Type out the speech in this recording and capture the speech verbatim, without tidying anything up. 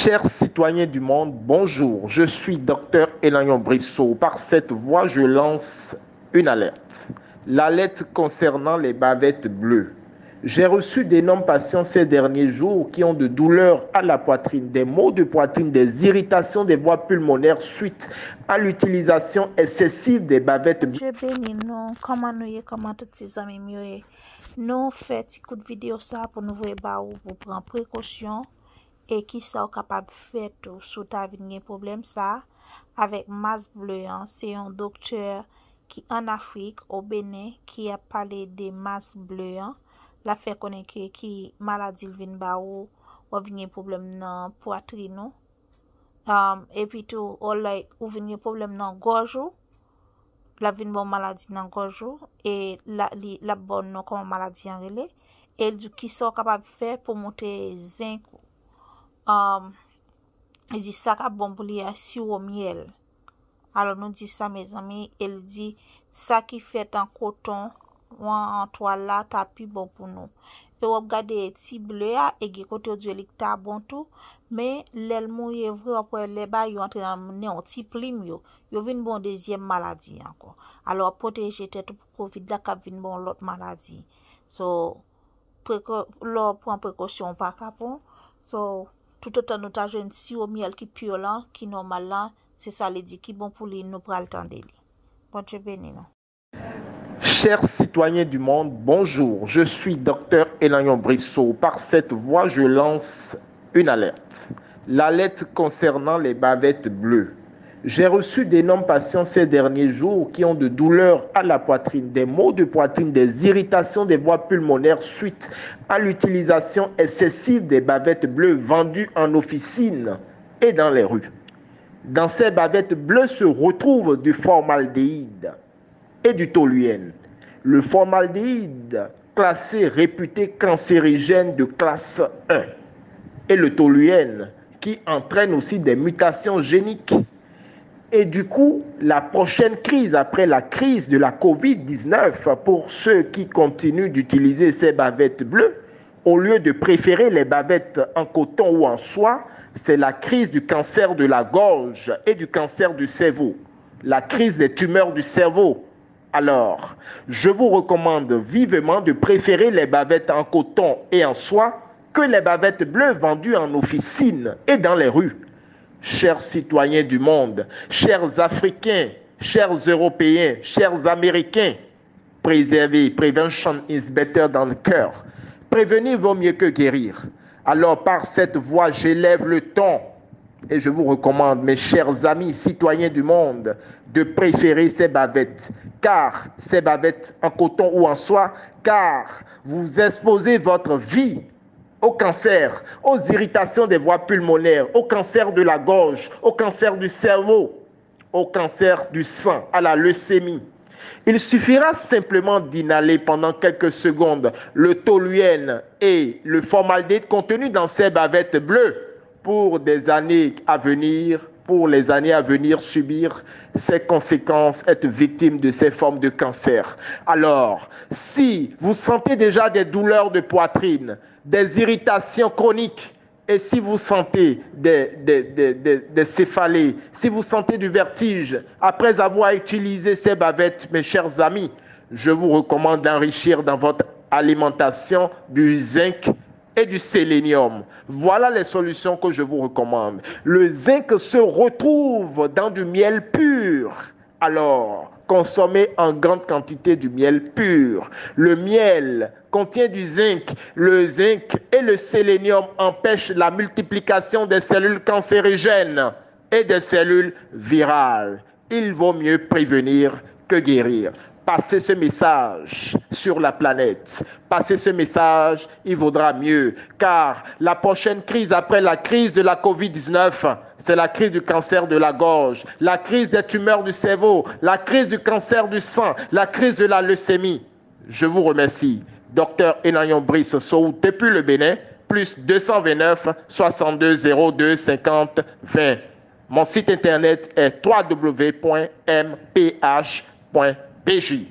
Chers citoyens du monde, bonjour. Je suis Docteur Elanyon Brissot. Par cette voie, je lance une alerte. L'alerte concernant les bavettes bleues. J'ai reçu d'énormes patients ces derniers jours qui ont de douleurs à la poitrine, des maux de poitrine, des irritations des voies pulmonaires suite à l'utilisation excessive des bavettes bleues. Bondye beni nou. Kòman nou ye? Kòman tout ti zanmi m yo ye? Nou fè ti kout videyo sa pou nou voye ba ou pou pran prekosyon e kisa ou kapab fè tou si w ta vin gen pwoblèm sa avèk mas ble an. Se yon doktè ki ann Afrik, o Benen, ki ap pale de mas ble an. L ap fè konnen ke ki maladi l vin ba ou, w ap vin gen pwoblèm nan pwatrin ou. Um, epi tou, ou, like, ou vin gen pwoblèm nan gòj ou, l ap vin ba w maladi nan gòj ou, e la, li, l ap ba w non kòman maladi an rele, e l di w kisa w kapab fè pou moute zenk ou. Um, li di sa k ap bon pou li a siwo myèl. Alò nou di sa, mezanmi, e l di sa ki fèt an koton, wan an twal la ta pi bon pou nou. E w ap gade ti ble a, e gen kote yo di w li ta bon tou, men lè l mouye vre, w ap wè lè bagay yo antre nan nen w, ti plim yo, yo vin ba w dezyèm maladi ankò. Alò w ap pwoteje tèt ou pou kovid la k ap vin ba w lòt maladi. So, preko, lè w pran prekosyon w pa ka pran. So, toutotan nou ta jwenn siwo myèl ki pure lan, ki nòmal lan, se sa li di ki bon pou li, nou pral tande li. Bondye beni nou. Chers citoyens du monde, bonjour. Je suis Docteur Elanyon Brissot. Par cette voie, je lance une alerte. L'alerte concernant les bavettes bleues. J'ai reçu d'énormes patients ces derniers jours qui ont de douleurs à la poitrine, des maux de poitrine, des irritations des voies pulmonaires suite à l'utilisation excessive des bavettes bleues vendues en officine et dans les rues. Dans ces bavettes bleues se retrouvent du formaldéhyde et du toluène. Le formaldéhyde, classé réputé cancérigène de classe un, et le toluène, qui entraîne aussi des mutations géniques. Et du coup, la prochaine crise après la crise de la covid dix-neuf, pour ceux qui continuent d'utiliser ces bavettes bleues, au lieu de préférer les bavettes en coton ou en soie, c'est la crise du cancer de la gorge et du cancer du cerveau, la crise des tumeurs du cerveau. Alors, je vous recommande vivement de préférer les bavettes en coton et en soie que les bavettes bleues vendues en officine et dans les rues. Chers citoyens du monde, chers Africains, chers Européens, chers Américains, préservez, prevention is better than cure. Prévenir vaut mieux que guérir. Alors, par cette voie, j'élève le ton et je vous recommande, mes chers amis citoyens du monde, de préférer ces bavettes, car ces bavettes en coton ou en soie, car vous exposez votre vie au cancer, aux irritations des voies pulmonaires, au cancer de la gorge, au cancer du cerveau, au cancer du sang, à la leucémie. Il suffira simplement d'inhaler pendant quelques secondes le toluène et le formaldéhyde contenu dans ces bavettes bleues pour des années à venir, pour les années à venir subir ces conséquences, être victime de ces formes de cancer. Alors, si vous sentez déjà des douleurs de poitrine, des irritations chroniques, et si vous sentez des, des, des, des, des céphalées, si vous sentez du vertige, après avoir utilisé ces bavettes, mes chers amis, je vous recommande d'enrichir dans votre alimentation du zinc et du sélénium. Voilà les solutions que je vous recommande. Le zinc se retrouve dans du miel pur. Alors, consommez en grande quantité du miel pur. Le miel contient du zinc. Le zinc et le sélénium empêchent la multiplication des cellules cancérigènes et des cellules virales. Il vaut mieux prévenir que guérir. Passez ce message sur la planète. Passez ce message, il vaudra mieux. Car la prochaine crise après la crise de la covid dix-neuf, c'est la crise du cancer de la gorge, la crise des tumeurs du cerveau, la crise du cancer du sang, la crise de la leucémie. Je vous remercie. Docteur Elanyon Brice Sow depuis le Bénin, plus deux cent vingt-neuf, soixante-deux zéro deux, cinquante, vingt. Mon site internet est trois W point M P H point B J.